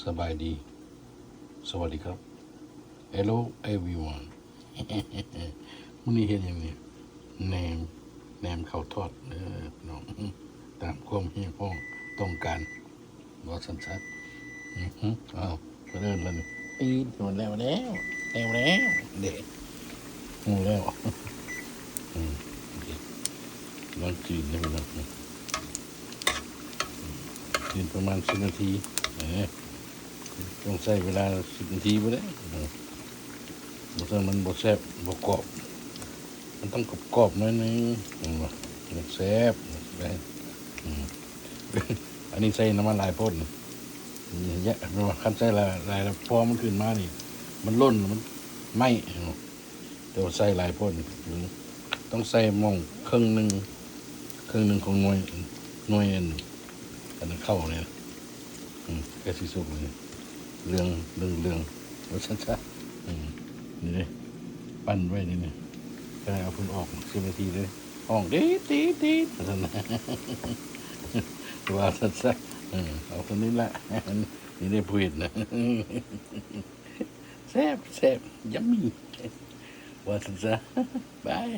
ສະບາຍດີ ສະຫວັດດີຄັບ Hello everyone ມື້ນີ້ເຮັດຫຍັງນີ້? ແໜມ ແໜມເຂົ້າທອດເດີພີ່ນ້ອງ ຕາມຄວາມຮຽກຮ້ອງຕ້ອງການ ວ່າຊັ້ນຊະ. ອືຮຶ ອ້າວ ເພິ່ນເອີ້ນແລ້ວນີ້ ຕີນ ມັນແລ້ວແລ້ວ ແລ້ວແລ້ວເດ້ ຮູ້ແລ້ວ ອືມ ກຳລັງຈືນເດ້ພີ່ນ້ອງ ອືມ ຈືນປະມານສິບນາທີ ເອີ ຕ້ອງໃຊ້ເວລາສິບນາທີພຸ້ນເດ້ ອືມ ບໍ່ຊັ້ນມັນບໍ່ແຊບ ບໍ່ກອບ ມັນຕ້ອງກອບໆໜ້ອຍໜຶ່ງ ເຫັນບໍ່ ມັນແຊບ ອືມ ອັນນີ້ໃສ່ນ້ຳມັນຫຼາຍໂພດ ແຍະ ຄັນໃສ່ຫຼາຍ ຫຼາຍແລ້ວ ພໍມັນຂຶ້ນມານີ້ ມັນຫຼົ່ນ ມັນໄໝ້ ເຫັນບໍ່ ແຕ່ວ່າໃສ່ຫຼາຍໂພດ ຕ້ອງໃສ່ໝ່ອງເຄິ່ງໜຶ່ງ ເຄິ່ງໜຶ່ງຂອງໜ່ວຍ ໜ່ວຍອັນ ອັນເຂົ້ານີ້ ອືມ ໃກ້ຊິສຸກນີ້ ເຫຼືອງ ເຫຼືອງໆ ວ່າຊັ້ນຊະ ອືມ ນີ້ເດ້ ປັ້ນໄວ້ນີ້ ນີ້ ກະໄດ້ເອົາເພິ່ນອອກ ສິບນາທີເດ້ ຮ້ອງຕີດໆໆ ວ່າຊັ້ນ ວ່າຊັ້ນຊະ ເອີ ເອົາເທົ່ານີ້ລະ ນີ້ເດ້ຜູ້ເຮັດນະ ແຊບ ແຊບ yummy ວ່າຊັ້ນຊະ ບາຍ.